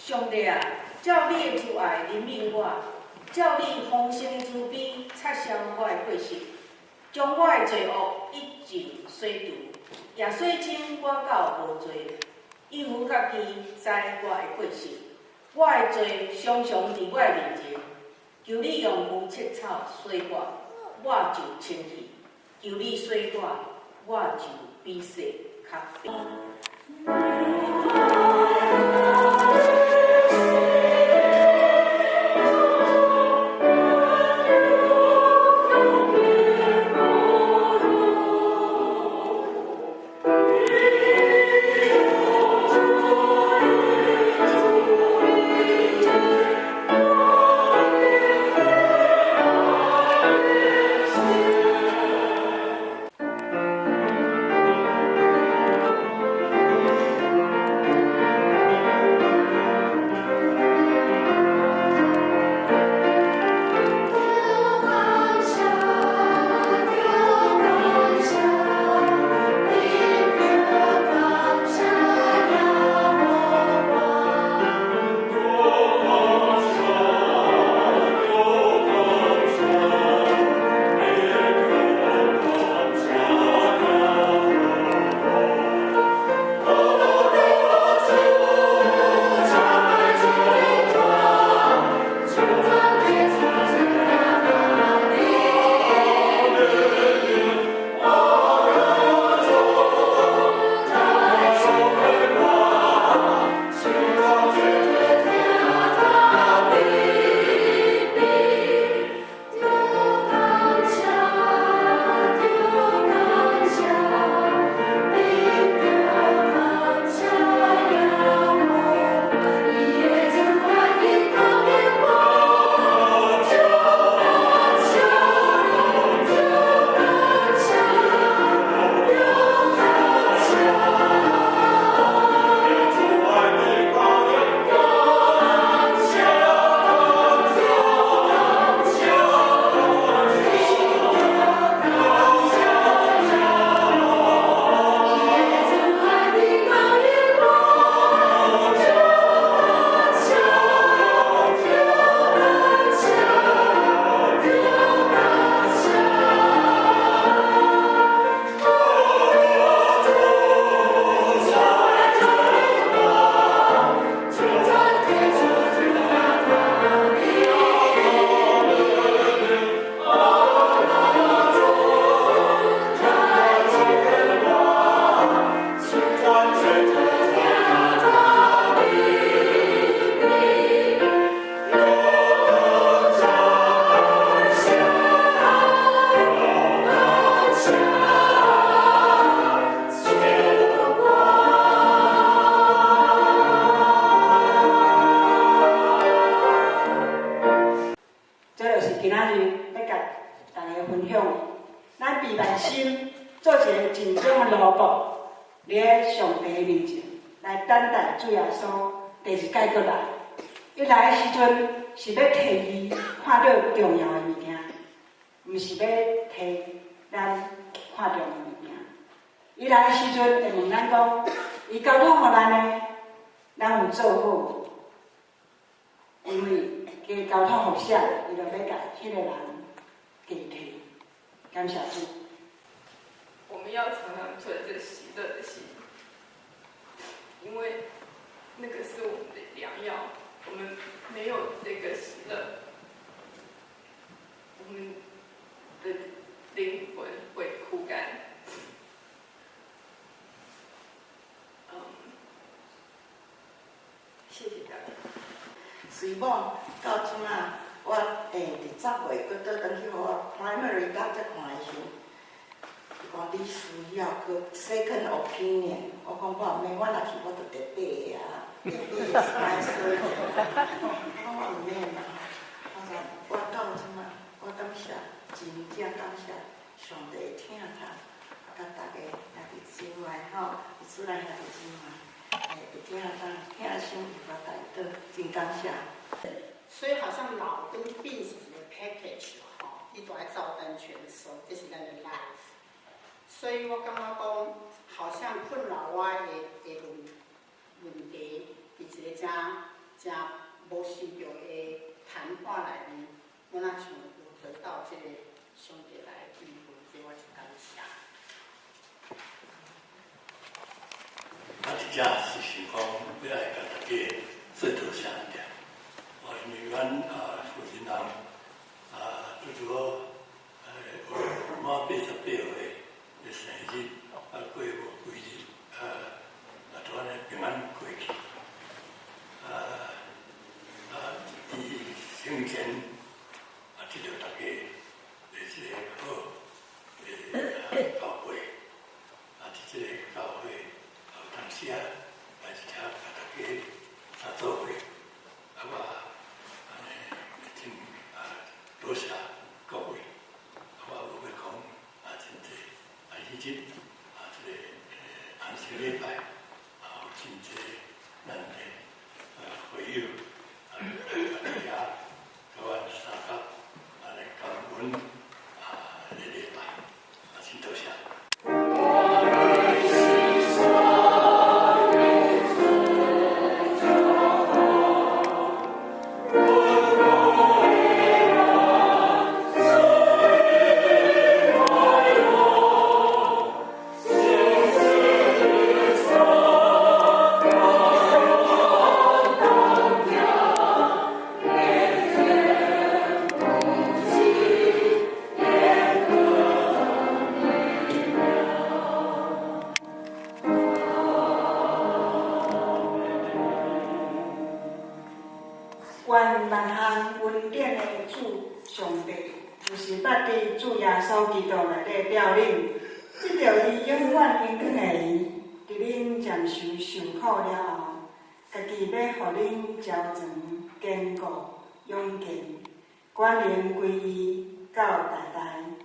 上帝啊，照你的慈愛憐憫我，照你豐盛的慈悲擦消我的過失，將我的罪惡一盡洗除，也洗清我到無罪。因為家己知我的過失，我的罪常常佇我的面前。求你用除切草洗我，我就清去；求你洗我，我就比雪較白。這就是今仔日欲共大家分享的。咱備辦心做一个盡忠的奴僕，佇咧上帝的面前來等待主耶穌第二擺閣來。伊來的時陣是欲提伊看著重要的物件，毋是欲提咱看重的物件。伊來的時陣會問咱講，伊交託予咱的，咱有做好無？因為加交託予誰，伊就欲共彼个人加提。感謝主。我們要常常存著喜樂的心，因為那個是我們的良藥。我們沒有這個喜樂，我們的靈魂會枯乾。嗯，謝謝大家。隨某到這馬，我佇10月閣倒轉去予我 primary doctor 看的時，伊講你需要閣 second opinion。我講我毋免，我若去我就得爬啊，得爬的 spine surgeon。我講我毋免啦。我講我到這馬，我感謝，真正感謝上帝的疼痛，佮大家兄弟姊妹吼，主內兄弟姊妹，會疼痛疼心有法代禱，真感謝。所以好像老跟病是一個 package 吼，你都愛照單全收，這是咱的 life。所以我感覺講，好像困擾我的問題，佇一個誠誠誠無想著的談話內面，我若像有得到這個上帝來的恩惠，這我真感謝。我佇遮是想講欲來共大家說多謝爾。哦，因為阮啊負責人啊，拄拄好有滿88歲的生日，啊過無幾日，啊啊就按呢平安過去。啊啊，伊生前啊得著大家的這个好的教誨，啊，佇這个教會有當時啊來佇遮共大家三做伙，啊我按呢真啊多謝各位，啊我無欲講啊真濟，啊彼日啊這个安息禮拜啊有真濟咱的會友啊來佇遮共阮相共啊來感恩啊這個禮拜，啊真多謝。願萬項恩典的主上帝，就是捌佇主耶穌基督內底疼恁，得著伊永遠榮光的伊，佇恁暫時受苦了後，家己欲予恁澆灌、堅固、勇健，權能歸伊到代代。